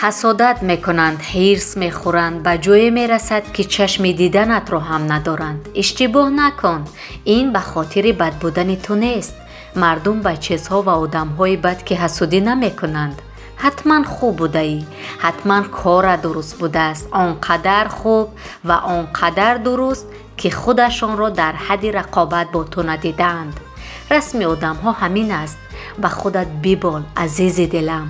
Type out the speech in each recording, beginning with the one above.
Ҳасодат мекунанд, ҳирс мехӯранд, ба ҷое мерасад, ки чашми диданатро ҳам надоранд. Иштибоҳ накун, ин ба хотири бад будани ту нест. Мардум ба чизҳо ва одамҳои бад ки ҳасудӣ намекунанд. Ҳатман хуб будаӣ, ҳатман кора дуруст будааст, он қадар хуб ва он қадар дуруст, ки худашонро дар ҳадди рақобат бо ту надидаанд. Расми одамҳо ҳамин аст. Ба худат бибол, азизи дилам.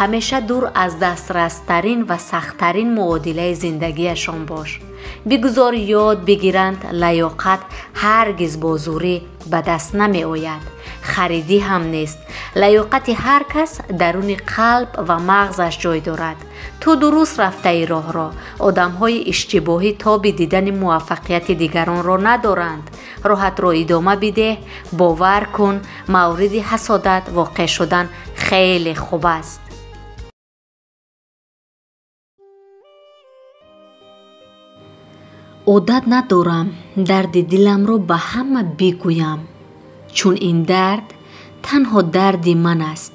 Ҳамеша дур аз дастрастарин ва сахттарин муодилаи зиндагиашон бош. Бигузор ёд бигиранд, лаёқат ҳаргиз бо зӯрӣ ба даст намеояд. Харидӣ ҳам нест. Лаёқати ҳар кас даруни қалб ва мағзаш ҷой дорад. Ту дуруст рафтаи роҳро. Одамҳои иштибоҳӣ тоби дидани муваффақияти дигаронро надоранд. Роҳатро идома бидеҳ, бовар кун, мавриди ҳасодат воқеъ шудан хеле хуб аст. Одат надорам дарди диламро ба ҳама бигӯям, чун ин дард танҳо дарди ман аст.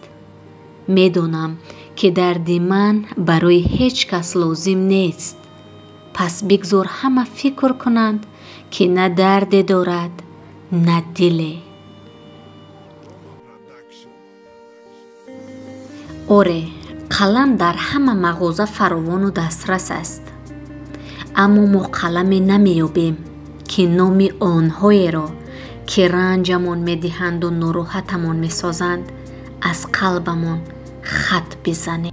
Медонам, ки дарди ман барои ҳеҷ кас лозим нест. Пас бигзор ҳама фикр кунанд, ки на дарде дорад, на диле. Оре, қалам дар ҳама мағоза фаровону дастрас аст. Аммо мо қаламе намеёбем, ки номи онҳоеро, ки ранҷамон медиҳанду нороҳатамон месозанд, аз қалбамон хат бизанем.